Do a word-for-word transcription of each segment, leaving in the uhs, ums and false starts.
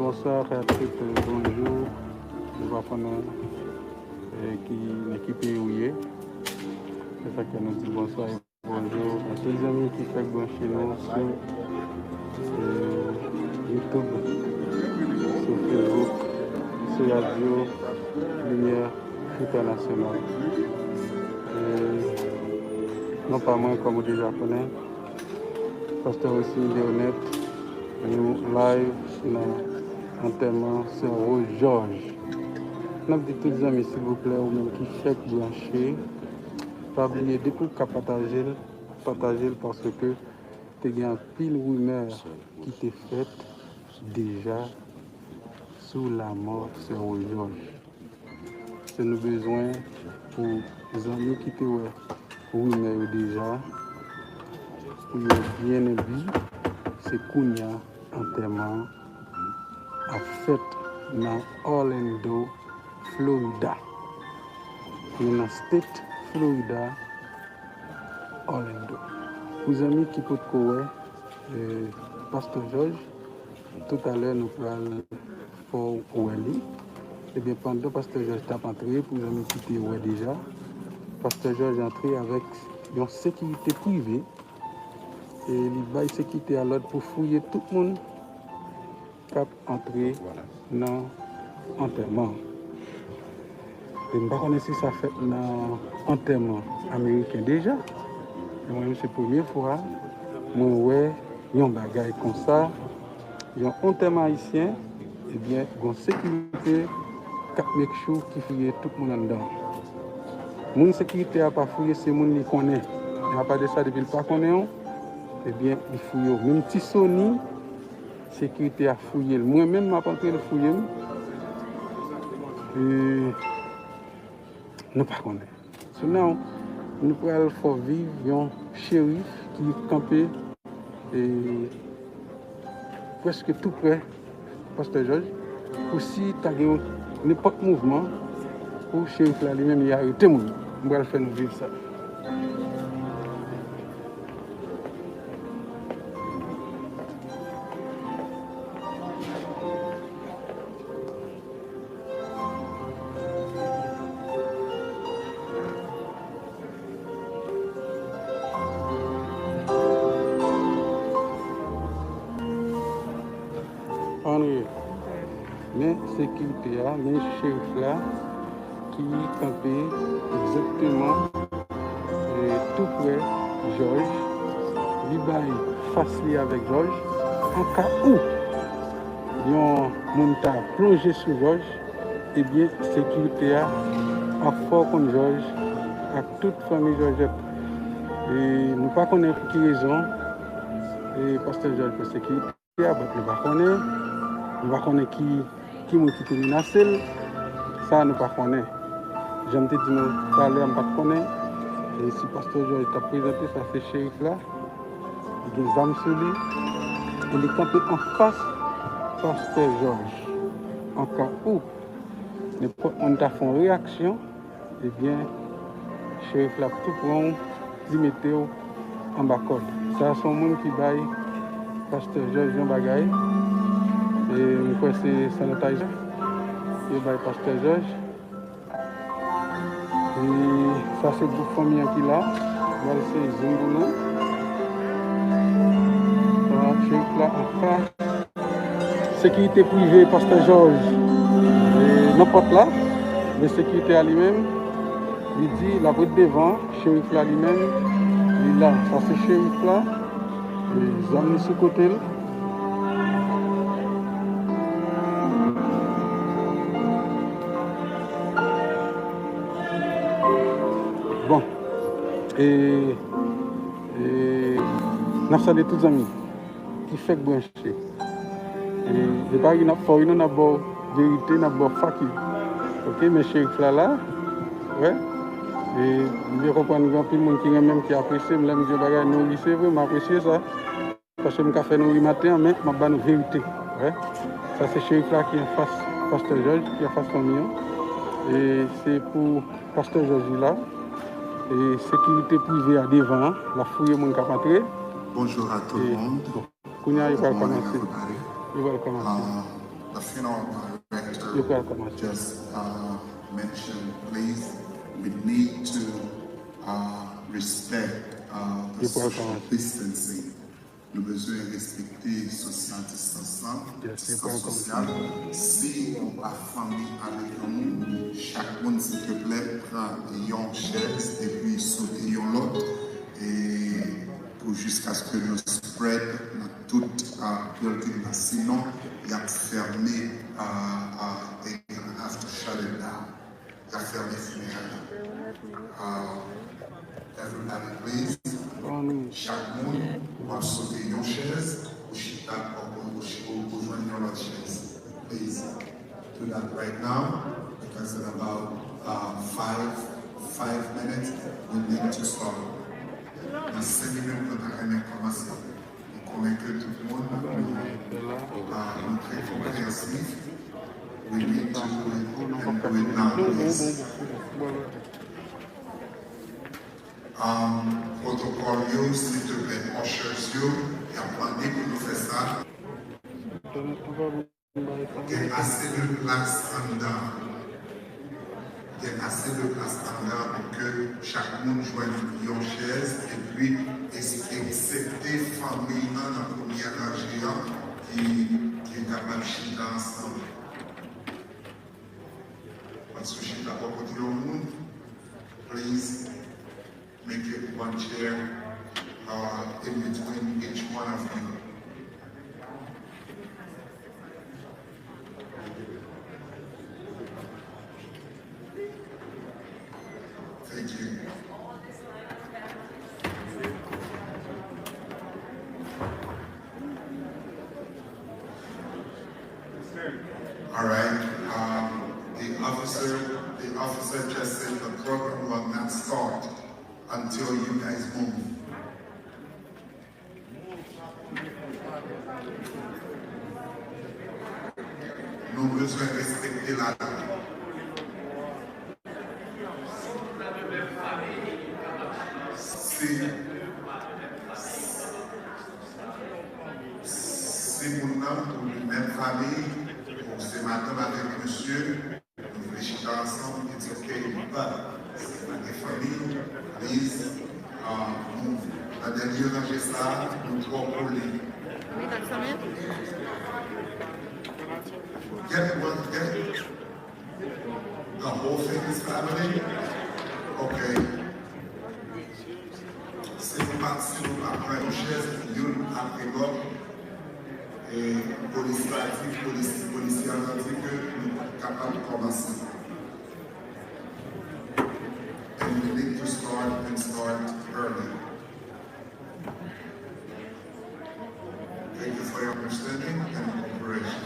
Bonswa, frè Trip, bonjou. Nou pa konnen, eh, ki, nan ki peyi ou ye. Se sa ke nou di bonswa e bonjou a tout zanmi ki fèk branche nou sou, eh, YouTube, sou Facebook, sou Radio Lumière Internationale. Eh, non pa mwen, kòm ou deja konnen, Pastè Wesny Leonette, nou live nan antèman Sè Rose Georges. N ap di tout zanmi, silvouplè, ou menm ki fèk branche, pa bliye, depi w ka pataje l, pataje l, paske te gen anpil rimè ki te fèt deja sou lamò Sè Rose Georges. Se nou bezwen pou zanmi ki te wè rimè yo deja, pou yo byen enbi, se kounye a antèman an ap fèt nan Orlando, Florida. Nou nan State Florida, Orlando. Pou zanmi ki potko wè, eh, Pastè Georges, toutalè nou pral fè w wè li. Ebyen, pandan Pastè Georges t ap antre, pou zanmi ki te wè deja, Pastè Georges antre avèk yon sekirite prive, e li bay sekirite a lòd pou fouye tout moun k ap antre nan antèman. E m pa konnen si sa fèt nan antèman ameriken deja. Men mwen menm, se premye fwa mwen wè yon bagay konsa, yon antèman ayisyen, ebyen, gon sekirite k ap make sure ki fouye tout moun anndan. Moun sekirite a pa fouye, se moun li konnen. Men apa de sa, depi l pa konnen w, ebyen, li fouye w. Menm Ti Sony, sekirite a fouye l. Mwen menm, m ap antre, l fouye m. E nou pa konnen. So now, nou pral fè w viv yon cherif ki kanpe, e, prèske tou prè Pastè Georges, pou si ta gen yon nenpòt mouvman, pou cherif la li menm, li arete moun. M pral fè nou viv sa. Ann rive. Men sekirite a, men cherif la ki kanpe egzakteman, e, tou prè Georges. Li bay fas li avèk Georges. An ka ou yon moun ta plonje sou Georges, ebyen, sekirite a ap fè w konn Georges ak tout fanmi Georgette. E nou pa konnen pou ki rezon, e, Pastè Georges pran sekirite a, but nou pa konnen. Nou pa konnen ki, ki moun ki te menase l. Sa, nou pa konnen. Jan m te di nou talè a, m pa t konnen. E si Pastè Georges t ap prezante, sa se cherif la. Li gen zam sou li. E li kanpe anfas Pastè Georges. An ka ou nenpòt moun ta fè yon reyaksyon, ebyen, cherif la ap tou pran w, li mete w anba kòd. Sa a se yon moun ki bay Pastè Georges yon bagay. E m kwè se sanitayza yo bay Pastè Georges. E sa se gwoup fanmi an ki la. Pral se zoom pou nou. Sa, cherif la anfas. Sekirite prive Pastè Georges, e, nan pòt la. Men sekirite a li menm, li di l ap ret devan. Cherif la li menm, li la. Sa se cherif la. E, zam li sou kote l. Bon. E, e, n ap salye tout zanmi ki fèk branche. E, e pa ri n ap fè w ri non, n ap ba w verite, n ap ba w fak li. Oke, men cherif la la, wè. E, m byen konprann gen anpil moun ki renmen m, ki apresye m. Lè m di yon bagay nou ri, se vre, m apresye sa. Paske m ka fè nou ri maten an, men m ap ba nou verite, wè. Sa se cherif la ki anfas Pastè Georges, ki anfas fanmi an. E se pou Pastè Georges li la. E sekirite prive a devan an, l ap fouye moun k ap antre. Bonjour à tout le monde. Kounye a, yo pral kòmanse. Yo pral kòmanse. Ah, The funeral director just uh, mentioned, please, we need to uh, respect uh, the social distancing. Nou bezwen respekte social distance lan, distance sociale. Si ou pa fanmi avèk yon moun, chak moun, silteplè, pran yon chèz epi sote yon lòt, e pou jiskaske nou spread nan tout uh, building nan. Sinon, y ap fèmen, uh, uh, they gonna have to shut it down. Y ap fèmen fineray la. Uh, everybody please. Chak moun, w ap sote yon chèz, ou chita, ou, ou, ou, ou jwenn yon lòt chèz. Please do that right now because in about uh, five, five minutes we need to start. Nan senk minit nou ta renmen kòmanse. M konnen ke tout moun, nou, uh, nou trè konprehensif. We need to do it and do it now, please. Um, protocol yo, silteplè, ushers yo, y ap mande pou nou fè sa. Gen ase de plas anndan. Gen ase de plas anndan pou ke chak moun jwenn yon chèz, epi es-, eksepte fanmi nan, nan premyè ranje an ki, ki kapab chita ansanm. Paske chita bò kote yon moun, please. Make it one chair uh, in between each one of you. Thank you. All right. Um, the officer, the officer just said the program will not start until you guys move. Nou bezwen respekte lalwa. Si, si moun nan ou li menm fanmi, ou se madanm avèk mesye, nou vle chita ansanm, it's okay, but si pa gen fanmi, please, uh, move. Nan dènye ranje sa, nou twò kole. Get one, get the whole thing is family? Okay. Si nou pa, si nou pa pran yon chèz, youn apre lòt, e polis la di, polis, polisye a di ke nou pa kapab kòmanse. And we need to start and start early. Thank you for your understanding and cooperation.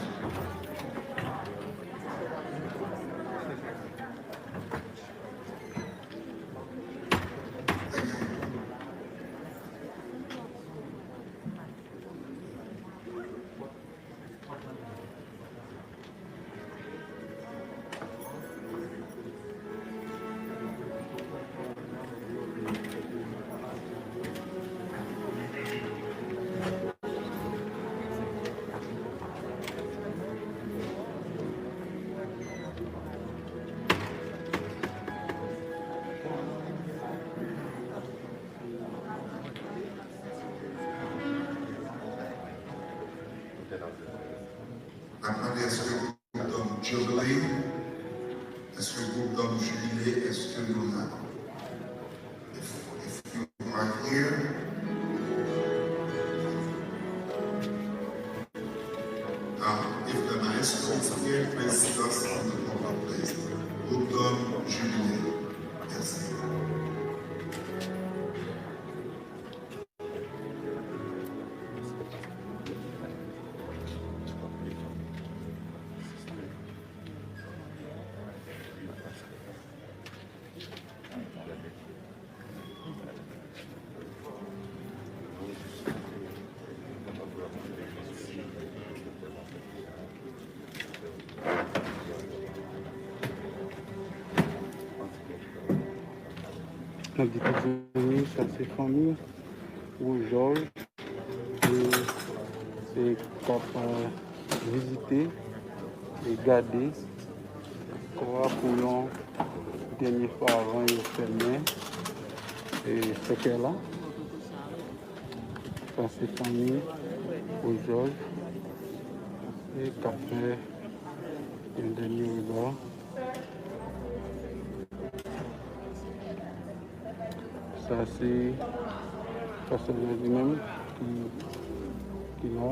N ap mande èske gwoup dòm Jubilee, èske gwoup dòm Jibile, èske nou la? If, if you are here, um, if the maestro is here, please sit us on the proper place. Gwoup dòm Jibile. Mèsi. N ap di tout zanmi, sa se fanmi Woujòl e, e k ap, eh, vizite e gade kò a pou yon dènye fwa avan yo fèmen e sèkèy la. Sa se fanmi Pastè Jòj e k ap fè yon dènye rega. Sa se Pastè Jòj li menm ki, ki la.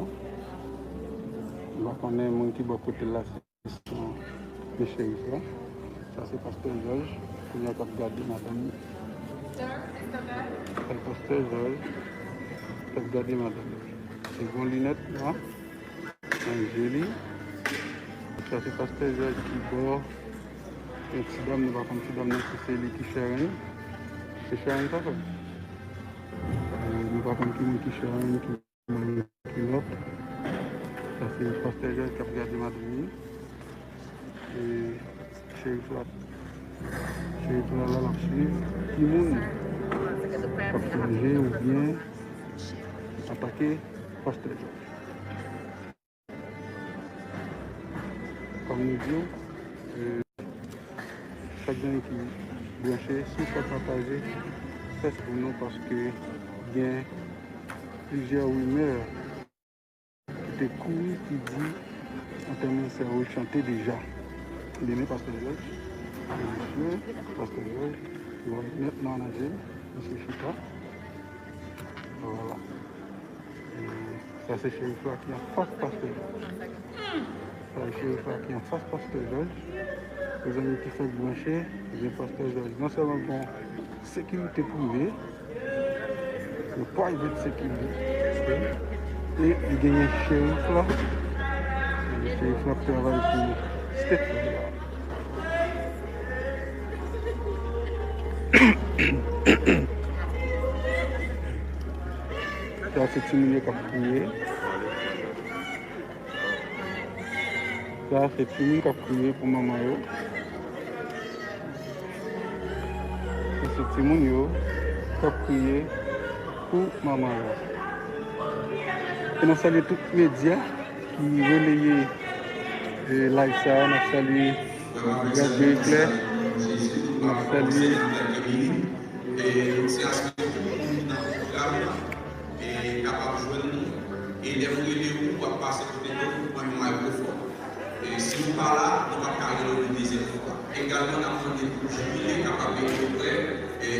M pa konnen moun ki bò kote l la se, se Cherif la. Sa se Pastè Jòj, kounye a k ap gade madanm li. Sa se Pastè Jòj k ap gade madanm li. Li gen linèt la nan je li. Sa se Pastè Jòj ki bò yon ti dam, nou pa konn ti dam nan si se li ki Sharon. Se Sharon sa, frè? Euh, nou pa konn ki moun ki Sharon, ki moun ki lòt. Sa se Pastè Jòj k ap gade madanm li. E Cherif la, Cherif la, la, l ap swiv ki moun k ap chanje oubyen atake Pastè Jòj. Kòm nou di w, euh, chak zanmi ki branche, si w fè pataje, fè s pou nou, paske gen plizyè rimè ki te kouri, ki di antèman sè Roy chante deja. Demen Pastè Jòj, mesye, Pastè Jòj, Roy nèt nan je l, mesye chita. Vwala. E sa se Cherif la ki anfas Pastè Jòj. Sa se Cherif la ki anfas Pastè Jòj. Mezanmi ki fèk branche, ebyen Pastè Jòj non sèlman gon sekirite prive, yon private security, e li genyen Cherif la. E Cherif la ap travay pou State Fed la. Sa se timoun yo k ap kriye. Sa se timoun k ap kriye pou manman yo. Sa se timoun yo k ap kriye pou manman yo. E n ap salye tout medya ki releye, eh, live sa a. N ap salye Gras Jericlè. N ap salye. E se aspè tout moun ki nan pwogram nan, e kapab jwenn nou. E lè m rele ou, w ap pase kote nou, ou pran yon mikrofòn. E si w pa la, nou p ap ka rele w yon dezyèm fwa. Egalman, n ap mande pou Jimmy kapab rete prè, e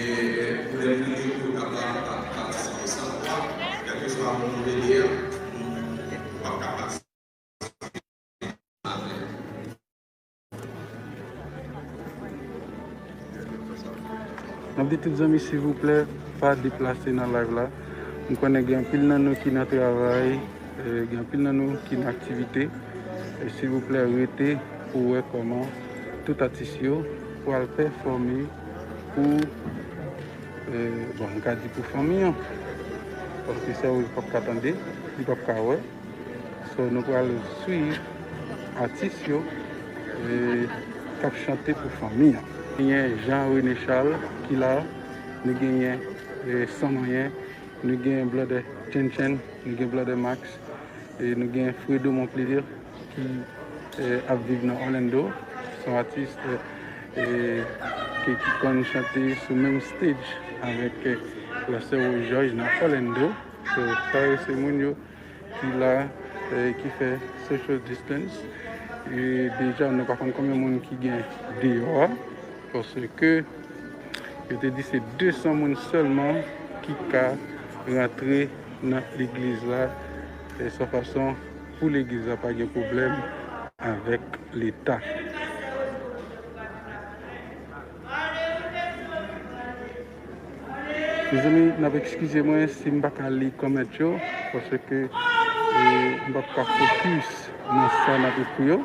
pou lè n rele w, ou kapab pa-, patisipe. San fwa, kèlkeswa moun nou rele a, nou, nou p ap ka patisipe. N ap di tout zanmi, silvouplè, pa deplase nan live la. M konnen gen anpil nan nou ki nan travay, eh, gen anpil nan nou ki nan aktivite. E silvouplè, rete pou wè kòman tout atis yo pral pèfòme pou, eh, bon, m ka di pou fanmi an. Paske sè Roz p ap ka tande, li p ap ka wè. So, nou pral swiv atis yo, eh, k ap chante pou fanmi an. Genyen Jean René Charles ki la, nou genyen, eh, San Manyen, nou genyen Blòdè Chen Chen, nou gen Blòdè Max, e nou gen Fredo Monclair ki, eh, ap viv nan Orlando. Se yon atis, eh, eh, ki, ki konn chante sou menm stage avèk, eh, Pastè Roy George nan Orlando. So, sa yo se moun yo ki la, eh, ki fè social distance. E deja, nou pa konn konbyen moun ki gen deyò a, paske yo te di se de san moun sèlman ki ka rantre nan legliz la, e se yon fason pou legliz la pa gen pwoblèm avèk Leta. Mezanmi, n ap eskize mwen si m pa ka li kòmantè yo, paske, eh, m p ap ka fokis nan sa n ap ekri yo.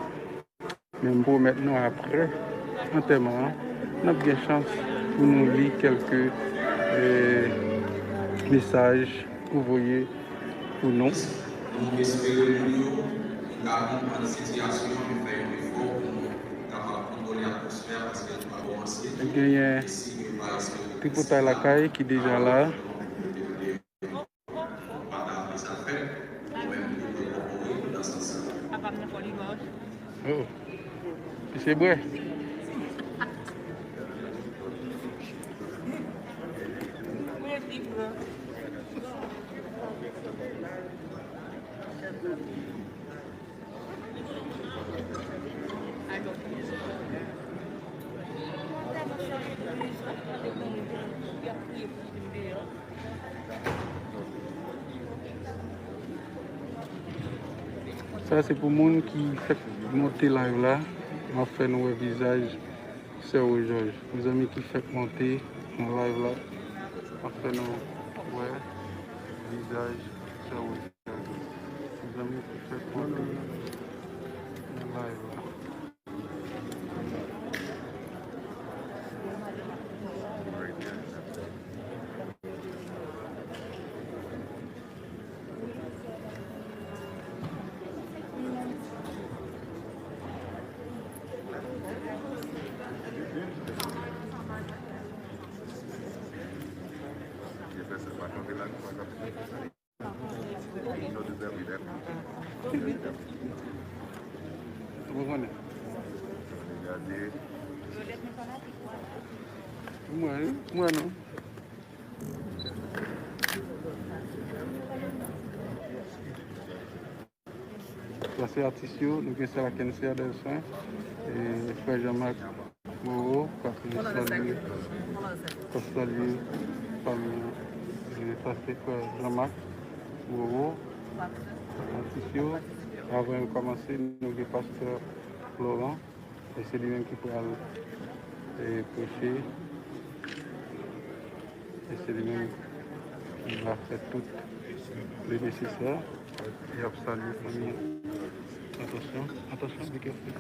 Men m pwomèt nou, apre antèman an, n ap gen chans pou nou li kèlke, eh, mesaj ou voye pou nou. Nou espere moun yo ka konprann sitiyasyon an, men fè yon efò pou nou kapab kontwole atmosfè a, paske nou pa kòmanse. Genyen tripotay lakay ki deja la. Papa m nan Fòlibòj. Oh. Se bwè. Sa se pou moun ki fèk monte live la. M ap fè nou wè vizaj Sè Wojòj. Mezanmi ki fèk monte nan live la. M ap fè nou wè vizaj Sè Wojòj. Mezanmi ki fèk monte nan live la. Ou konnen. Mwen, mwen non. Sa se atis yo, nou gen Sè Lakensia Delson, e, frè Jean-Marc Moreau, k ap salye, k ap salye fanmi an. E, sa se frè Jean-Marc Moreau, atis yo. Avan yo kòmanse, nou gen pastè Florent. E se li menm ki pral, e, preche. E se li menm ki va fè tout le nesesè. E y ap salye fanmi an. Atansyon, atansyon, be careful.